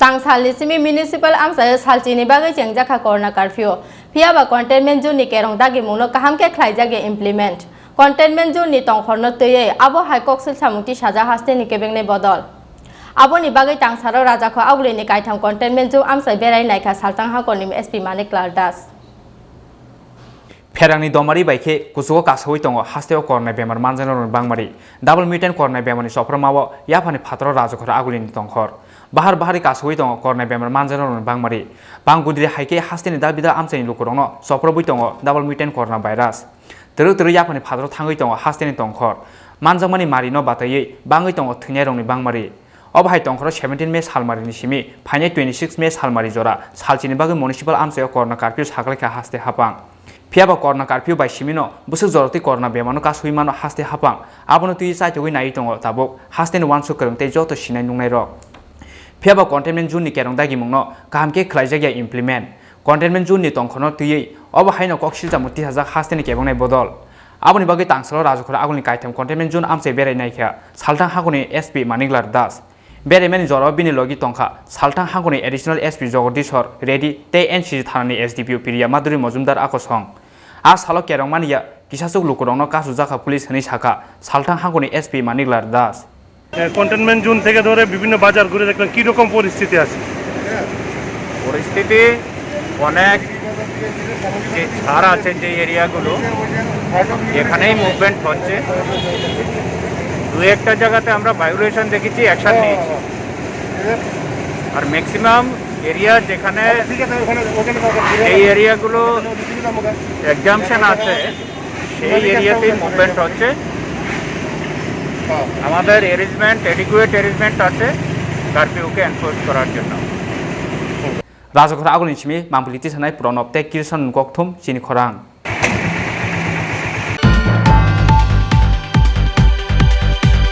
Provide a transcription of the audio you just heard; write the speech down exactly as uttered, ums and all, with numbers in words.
Tangsalni simi municipal amchaio salchini bagwi chengjakha corona curfew. Phiyaba containment zone ni kerong dagimungno kaham khe khlaijak ya implement. Containment zone ni tongkhorno twiwi abo hai koksil samung tisajak hasteni kebengnai bodol. Aboni bagwi tangsalo Rajakho Agulini kaitham containment zone amchai berai naikha Saltang hakorni S P Manik Lal Das. Pherangni domari bai khe kuchugo kasaui tongo hasteo kornai bemar manjaknairokni bangmari. Double mutant kornai bemarni chopramao yaphani phataro Rajakhor Agulini tongkhor. Bahar bahari kasaui tongo kornai bemar manjaknairokni bangmari. Bang gudri hai khe hasteni dal bidal amchaini lukurokno choprobwi tongo double mutant corona virus. Twrwk twrwk yaphani phataro thangwi tongo hasteni tongkhor. Manjakmani marino bataiwi bangwi tongo thwinairokni bangmari. Obo hai tongkhoro seventeen May salmarini simi phainai twenty six May salmari jora salchini bagwi municipal amchaio corona curfew saklaikha haste haphang. Phiyaba corona curfew bai simino bwswk jorotwi corona bemarno kasui mano haste haphang. Abono twiwi chaithogwi naiwi tongo tabuk hasteni uansuk kwrwng tei joto sinai nungnairok. Phiyaba containment zone ni kerong dagimungno kaham khe khlaijak ya implement. Containment zone ni tongkhorno twiwi obo haino kok silchamo tisajak hasteni kebengnai bodol. Aboni bagwi tangsalo Rajakhor Agulini kaitham containment zone amchai berai naikha Saltang hakorni S P Manik Lal Das. Beraimani jorao bini logi tongkha Saltang hakorni additional S P Jogodishwar Reddy tei N C C thanani S D P O Priya Madhuri Mojumdar akosong. A salo kerongmani ya kisasuk lukurokno kachujakha police hwnwi sakha Saltang hakorni S P Manik Lal Das. A, containment zone থেকে ধরে বিভিন্ন বাজার ঘুরে দেখলাম কি রকম পরিস্থিতি আছে। পরিস্থিতি অনেক যে ছাড় আছে, যে এরিয়াগুলো, এখানেই মুভমেন্ট হচ্ছে। দু একটা জায়গাতে আমরা ভায়োলেশন দেখেছি, অ্যাকশন নিয়েছি। আর ম্যাক্সিমাম এরিয়া যেখানে, এই এরিয়াগুলো এক্সামশন আছে, সেই এরিয়াতেই মুভমেন্ট হচ্ছে। আমাদের অ্যারেঞ্জমেন্ট, অ্যাডিকুয়েট অ্যারেঞ্জমেন্ট আছে কারফিউকে এনফোর্স করার জন্য। Rajakhor Agulini simi mangpili tisanai Pranab tei Kirsan kokthum chini khorang.